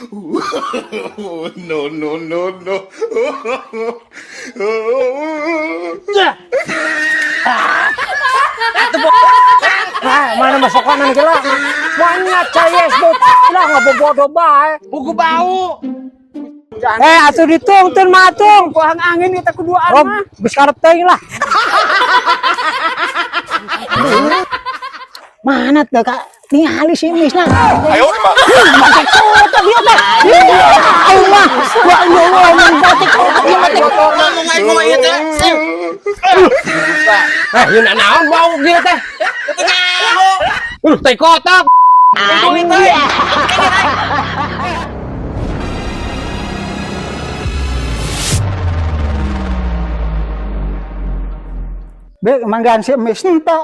No, no, no, no. Ah, mana masuk kanan kira? Mana cayes bot lah ngabobodo bae. Buku bau. Eh, atuh ditungtun matung. Kuang angin kita keduaan Rob, mah. geus karep teuing lah. Mana tuh kak? Ningali si Misna. Ayo, Pak. Batik kotak dia teh. Iya, aing mah. Wah, iya, wah, yang batik kotak dia batik. Ngomong aing ngomong ieu teh. Eh, ieu naon bau kieu teh? Tai kotak. Iya. Be, manggaan si Misna teh.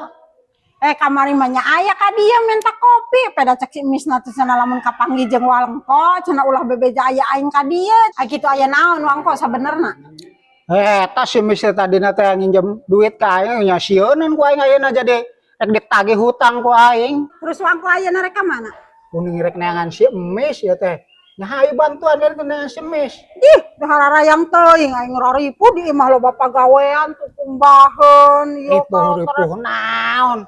Eh kamari mah nya aya ka dia minta kopi peda cek si Misna teh cenah lamun kapanggih jeung Wangko cenah ulah bebeja aya aing ka dieu. Ah kitu aya naon Wangko sabenerna? Eh, eta si Misna tadina teh nginjem duit ka aing nya sieunan ku aing ayeuna jadi rek ditagih hutang ku aing. Terus Wangko ayeuna rek ka mana? Kuning rek neangan si Emis ya teh. Nah, hayu bantuan dari neangan si Emis. Ih, hararayang teuing aing raripu di imah loba pagawean tuh kumbaheun ieu Ripuh-ripuh naon.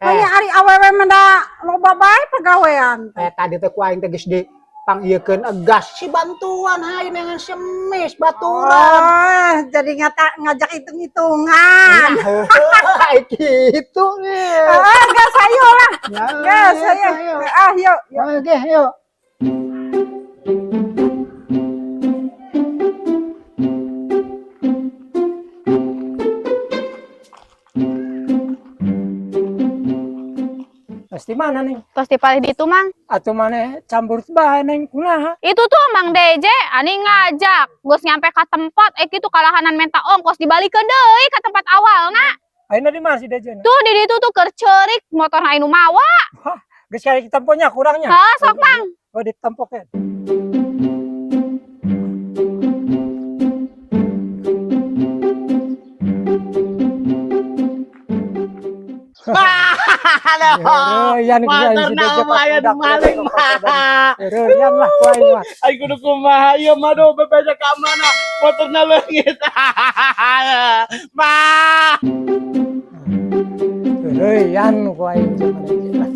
Aya ari awewe mah da loba bae pagawean. Eh, tadi teh ku aing teh geus di pangieukeun egas si bantuan hayu neangan si Emis baturan. Oh, jadi ngajak hitung-hitungan. Heuh, gitu. Ah, gas ayo lah. Ya, Gas ayo. ayo. Ah, yuk, yuk. Oke, yuk. Pasti mana nih? Tos dipalih ditu, Mang. Atuh mana campur bae neng kunaha? Itu tuh Mang DJ, ani ngajak. Geus nyampe ka tempat, eh kitu kalahanan minta ongkos dibalikeun deui ka tempat awalna. Ayeuna di mana si DJ na? Tuh di ditu tuh keur ceurik motor anu mawa. Geus kali ditemponya kurangnya. Hah, sok Mang. Oh, ditempok ya. Aduh. Yan Motor na aya nu maling mah. Yan lah ku aing mah. Aing kudu kumaha ieu mah duh bebeja ka mana motorna leungit. Mah. Yan ku aing jeung mana lah.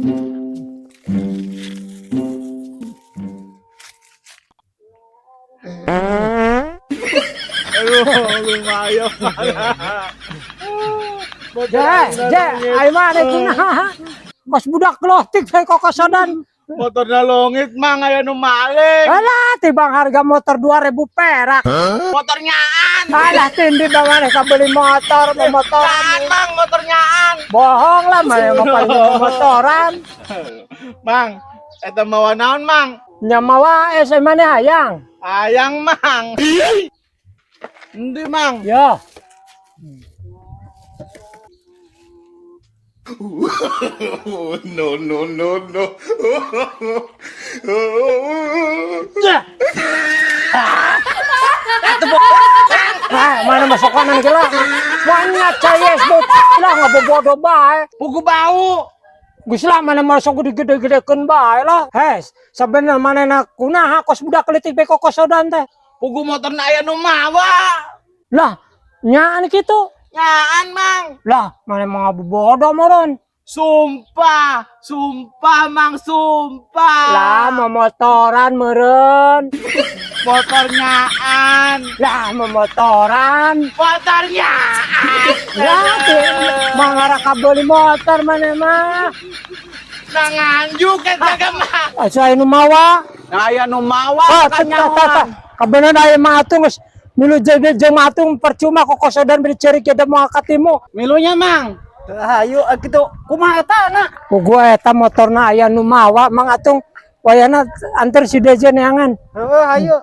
Aduh, lumayan. Je, je, aing mah rek kunaha? Kos budak klotik saya kokosodan. Motorna leungit mang aya nu maling. Alah, tibang harga motor 2000 perak. Motor nyaan. Alah, tindi bang maneh beli motor, mau motoran. Nyaan mang motor nyaan. Bohong lah, mana mau paling motoran. Mang, eta mawa naon mang? Nya mawa eh saya mana hayang. Hayang mang. Endi mang? Yo. No, no, no, no. Ah, mana masuk kanan kira? Mana cayes bot lah ngabobodo bae. Buku bau. Geus lah mana masuk digede-gedekeun bae lah. Hes, sabenerna manehna kunaha kos budak leutik be kokosodan teh. Pugu motorna aya nu mawa. Lah, nyaan kitu. Nyaan mang. Lah, mana mau ngabobodo moron. Sumpah, sumpah mang, sumpah. Lah, mau motoran meureun. Motor nyaan. Lah, mau motoran. Motor nyaan. Lah, mangara kabeli motor mana mah. Nah nganjuk eta ge mah. Asa anu mawa. Nah aya nu mawa Ah, kan tah tah tah. Kabeneran aya matung geus milu jadi jeung matung percuma kokosodan beri ceurik da moal katimu. Milunya mang. Hayu kitu kumaha eta na? Ku gua eta motorna aya nu mawa Mang Atung wayana anter si DJ neangan. Heuh, hayu.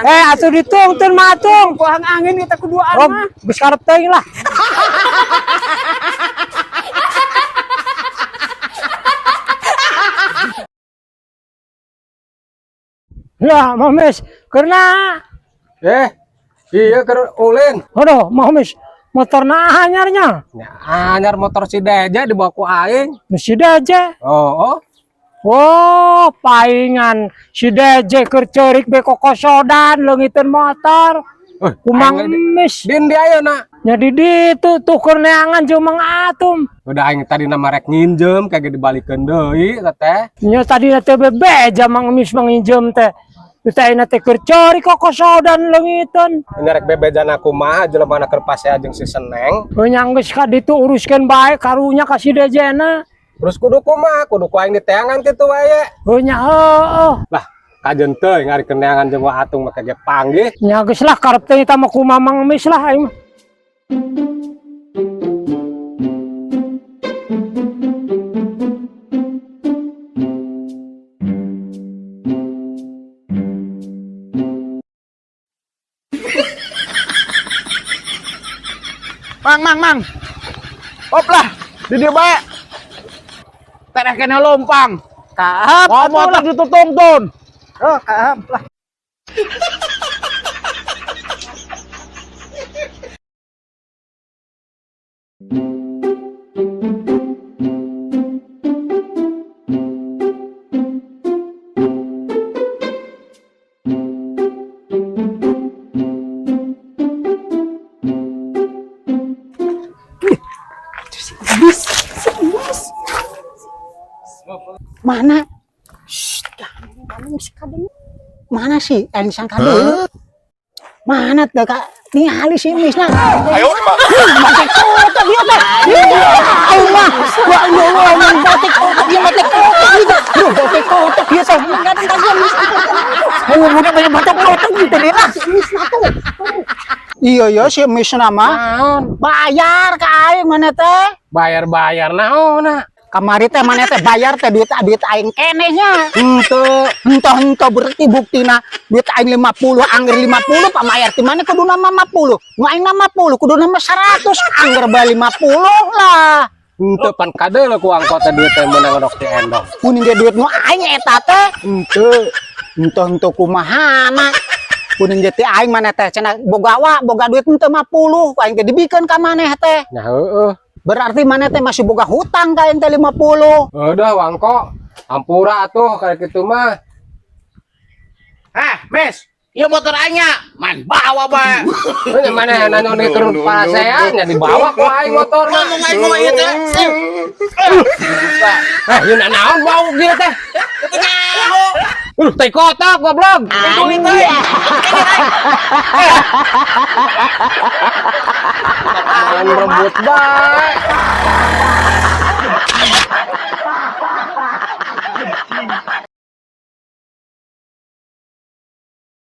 Eh, atuh ditungtun matung. Kuang angin kita keduaan Rob, mah. geus karep teuing lah. Lah, Mames, karena Eh, iya keur ulin. aduh, Mames, Motorna anyarnya. Nya anyar motor si Deje dibawa ku aing. Nu si Deje. Oh, oh. Oh, paingan si Deje keur ceurik be kokosodan leungiteun motor. Eh, Kumang aing di- emis. Din di ayeuna. Nya di ditu tuh keur neangan jeung Mang Atum. Udah aing tadi nama rek nginjem kagak dibalikeun deui eta teh. Nya tadi teh bebeja Mang Emis manginjem teh. Teu teh ayeuna teh keur ceurik kokosodan leungiteun. Nya rek bebejana kumaha jelema na keur pasea jeung si Seneng. Nya geus ka ditu uruskeun bae karunya ka si Dejena. Terus kudu kumaha? Kudu ku aing diteangan kitu wae. Nya heueuh. Lah, kajen teuing ari keneangan jeung Wa Atung mah kagak panggih. Nya geus lah karep teh eta mah kumaha Mang Emis lah aing mah. Mang, mang, mang. Hop lah, di dieu bae. Tereh kena lompang. Kaap Mau motor ditutungtun. Oh, kaap lah. Mana? Shh, jangan kamu mesti kadang. Mana sih? Aing sangka dulu. Mana tuh kak? Ningali si Misna. 哎呦我的妈！ Batik kotak dia teh. Ya Allah. Wah, ya Allah, yang batik kotak dia batik kotak dia. Duh, batik kotak dia teh. Kadang kasihan Misna. Oh, bukan banyak batik kotak gitu deh lah. Si Misna tuh. Iya iya si Misna mah. Naon? Bayar ka aing mana teh? Bayar-bayar naonna? Kamari teh mana teh bayar teh duit duit aing keneh nya. Henteu. Entah entah berarti buktina duit aing 50 angger 50 pamayar ti mana kudu nama 50. Nu aing 50 kudu nama 100 angger bae 50 lah. Henteu pan kadeuleu ku angkot teh duit teh meunang ngedok ti endong. Kuning ge duit nu aing eta teh. Henteu. Entah entah kumahana. Kuning ge ti aing mana teh cenah boga wa boga duit henteu 50 ku aing teh dibikeun ka maneh teh. Nya heueuh. Berarti maneh teh masih boga hutang ka aing teh 50. Udah wangko. Ampura atuh kayak gitu mah. Hah, Mes. Ieu motor aingnya, main bawa bae. Ini mana nanya nih keur pasea nya dibawa ku aing motorna. Ngomong aing ngomong ieu teh. Eh, ieu naon bau kieu teh? Tai kotak goblok. Duit teh. Main rebut bae.